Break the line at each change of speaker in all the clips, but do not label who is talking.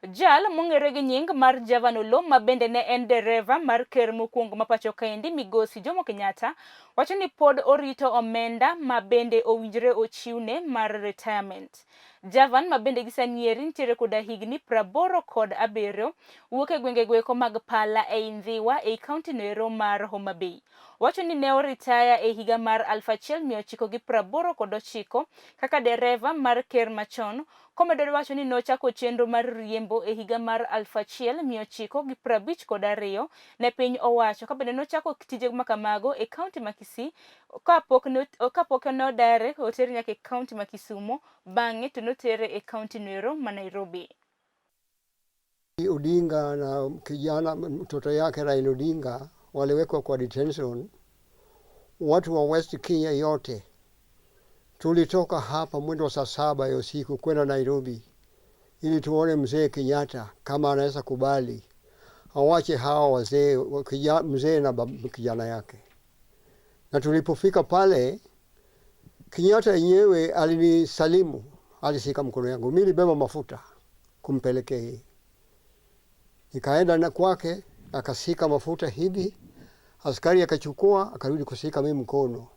Jal mong'ere gi nying mar Javan Oloo ma bende ne en dereva mar ker mokwongo ma pacho kaendi migosi Jomo Kenyatta wacho ni pod orito omenda ma bende owinjore ochiwne mar retirement. Javan ma bende gi sani eri nitiere koda higni 87 wuok e gwenge goeko mag Pala ei Ndhiwa ei kaunti noero mar Homa Bay. Owacho ni ne oritaya e higa mar 1989 kaka dereva mar ker machon komedo wacho ni nochako chenro mar riembo e higa mar 1952 ne piny owacho ka bende nochako tije makamago e kaunti ma Kisii kapok ne odare otere nyaka e kaunti ma Kisumu bang'e to notere e kaunti noero ma Nairobi.
Odinga na kijana mtoto yake Raila Odinga waliwekwa kwa detention. Watu wa West Kenya yote tulitoka hapa mwendo wa saa 7 ya usiku kwenda Nairobi ili tuone mzee Kenyatta kama anaweza kubali awache hawa wazee, mzee na kijana yake. Na tulipofika pale, Kenyatta yenyewe alinisalimu, alishika mkono yangu. Mimi nilibeba mafuta kumpelekea yeye. Nikaenda na kwake, akashika mafuta hivi, askari akachukua, akarudi kushika mimi mkono.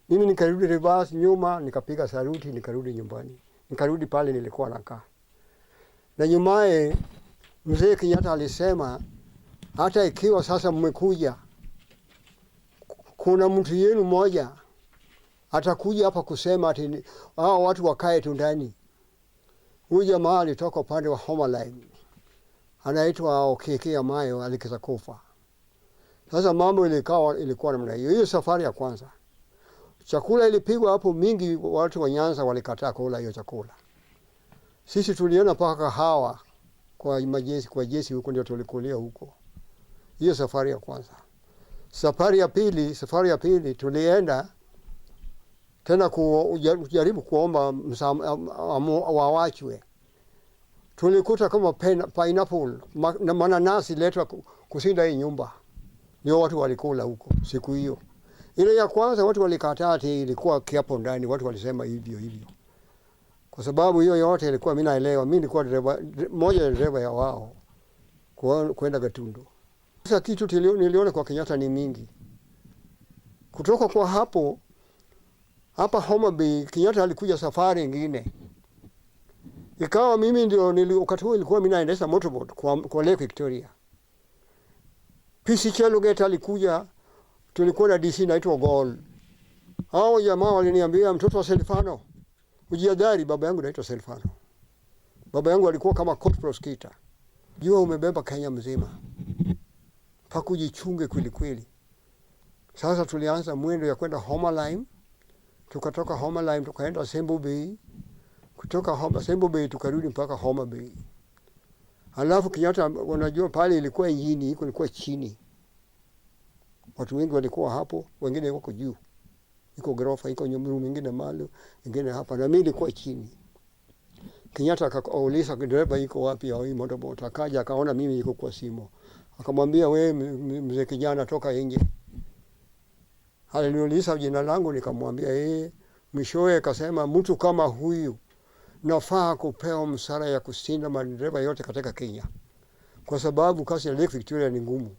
Mimi nikarudi reverse nyuma, nikapiga saluti, nikarudi nyumbani. Nikarudi pale nilikuwa nakaa. Na nyumaye mzee Kenyatta alisema hata ikiwa sasa mmekuja, kuna mtu yenu mmoja atakuja hapa kusema ati hao watu wakae tu ndani. Huyu jamaa alitoka upande wa Homa Line, anaitwa Okeke Amayo, alikisa kufa. Sasa mambo ilikuwa namna hiyo. Hiyo safari ya kwanza. Chakula ilipigwa hapo mingi, watu wa Nyanza walikataa kula hiyo chakula. Sisi tuliona paka kahawa kwa majeshi, kwa jeshi huko ndio tulikulia huko. Hiyo safari ya kwanza. Safari ya pili tulienda tena kujaribu kuomba wawachwe. Tulikuta kama pineapple na mananasi letwa kushinda hii nyumba. Ndio watu walikula huko siku hiyo. Ile ya kwanza watu walikataa ati ilikuwa kiapo ndani, watu walisema hivyo hivyo. Kwa sababu hiyo yote ilikuwa mimi naelewa, mimi nilikuwa dereva, moja ya dereva ya wao kwenda Gatundu. Sasa kitu niliona kwa Kenyatta ni mingi. Kutoka kwa hapo hapa Homa Bay, Kenyatta alikuja safari ingine. Ikawa mimi ndio wakati huo ilikuwa mimi naendesha motorboat kwa Lake Victoria. PC Cheluget alikuja, tulikuwa na DC naitwa Gol. Hao jamaa waliniambia, mtoto wa Selfano, ujiadhari. Baba yangu naitwa Selfano. Baba yangu alikuwa kama court prosecutor. Jua umebeba Kenya mzima. Pakujichunge kweli kweli. Sasa tulianza mwendo ya kwenda Homa Line. Tukatoka Homa Line tukaenda Sembo Bay. Kutoka Sembo Bay tukarudi mpaka Homa Bay. Alafu Kenyatta, unajua pale ilikuwa injini, iko ilikuwa chini. Watu wengi walikuwa hapo, wengine wako juu. Iko ghorofa, iko nyumba nyingine mahali, nyingine hapa, na mimi nilikuwa chini. Kenyatta akauliza dereva iko wapi au hii motorboat, akaja akaona mimi niko kwa simu. Akamwambia, wewe mzee kijana, toka nje. Aliniuliza jina langu, nikamwambia yeye. Mwishowe akasema mtu kama huyu nafaa kupewa msara ya kushinda madereva yote katika Kenya, kwa sababu kazi ya Lake Victoria ni ngumu.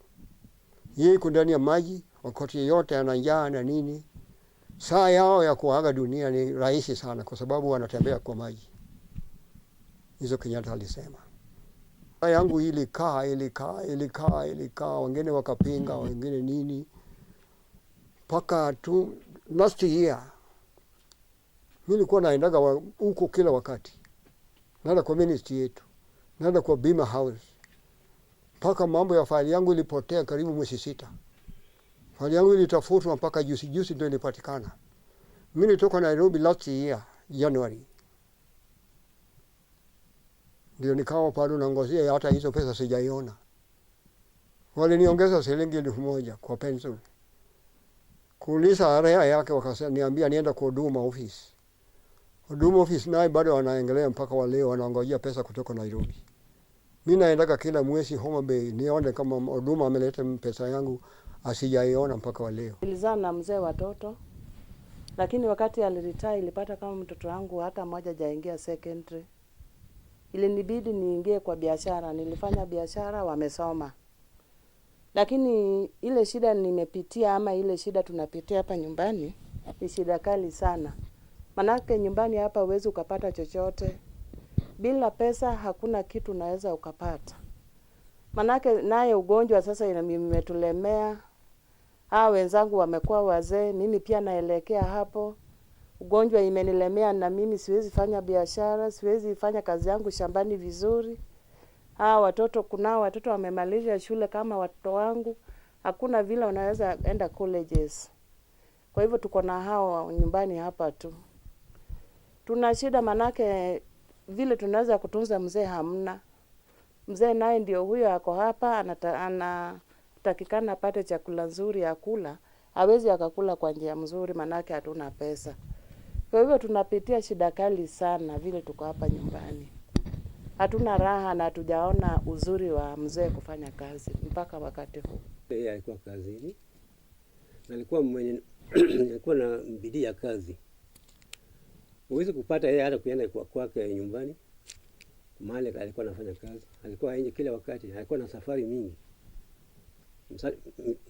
Yeye iko ndani ya maji wakati yote, ana njaa na nini. Saa yao ya kuaga dunia ni rahisi sana, kwa sababu wanatembea kwa maji. Hizo Kenyatta alisema. Yangu ilikaa ilikaa ilikaa ilikaa, wengine wakapinga, wengine nini, mpaka tu last year mimi nilikuwa naendaga huko kila wakati, naenda kwa ministry yetu, naenda kwa Bima House, mpaka mambo ya faili yangu ilipotea karibu mwezi 6. Faili yangu ilitafutwa mpaka juzi juzi ndio ilipatikana. Mimi nilitoka Nairobi last year January, ndio nikawa pale nangojea, hata hizo pesa sijaiona. Waliniongeza shilingi 1,000 kwa pension. Kuuliza area yake, wakasema niambia nienda kwa Huduma office. Huduma office naye bado wanaendelea mpaka wa leo, wanaongojea pesa kutoka Nairobi. Mimi naendaga kila mwezi Homa Bay nione kama Huduma ameleta pesa yangu, asijaiona mpaka wa leo.
Nilizaa na mzee watoto, lakini wakati aliretire ilipata kama mtoto wangu hata mmoja hajaingia secondary. Ilinibidi niingie kwa biashara, nilifanya biashara, wamesoma. Lakini ile shida nimepitia ama ile shida tunapitia hapa nyumbani ni shida kali sana. Manake nyumbani hapa huwezi ukapata chochote. Bila pesa hakuna kitu unaweza ukapata. Manake naye ugonjwa sasa imetulemea. Hawa wenzangu wamekuwa wazee, mimi pia naelekea hapo. Ugonjwa imenilemea na mimi siwezi fanya biashara, siwezi fanya kazi yangu shambani vizuri. Hawa watoto, kunao watoto wamemaliza shule kama watoto wangu, hakuna vile wanaweza enda colleges. Kwa hivyo tuko na hao nyumbani hapa tu. Tuna shida manake vile tunaweza kutunza mzee hamna. Mzee naye ndio huyo ako hapa, anatakikana apate chakula nzuri ya kula, hawezi akakula kwa njia mzuri manake hatuna pesa. Kwa hivyo tunapitia shida kali sana vile tuko hapa nyumbani. Hatuna raha na hatujaona uzuri wa mzee kufanya kazi mpaka wakati huu.
Yeye alikuwa kazini na alikuwa mwenye alikuwa na bidii ya kazi. Huwezi kupata yeye hata kuenda kwake nyumbani mahali alikuwa anafanya kazi. Alikuwa nje kila wakati, alikuwa na safari mingi.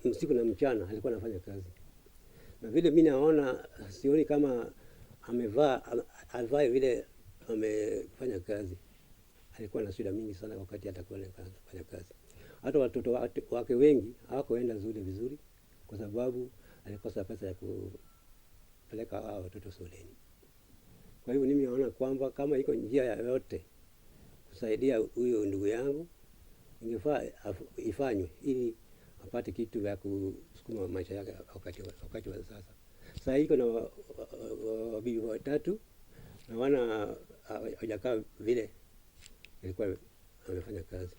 Usiku na mchana alikuwa anafanya kazi. Na vile mimi naona, sioni kama amevaa avae vile amefanya kazi. Alikuwa na shida mingi sana wakati atakuwa anafanya kazi. Hata watoto wake wengi hawakuenda shule vizuri kwa sababu alikosa pesa ya kupeleka hao watoto shuleni. Kwa hivyo mimi naona kwamba kama iko njia yoyote kusaidia huyo ndugu yangu ingefaa ifanywe ili apate kitu ya kusukuma maisha yake wakati wa sasa. Sasa iko na wabibi watatu na wana hawajakaa vile alikuwa amefanya kazi.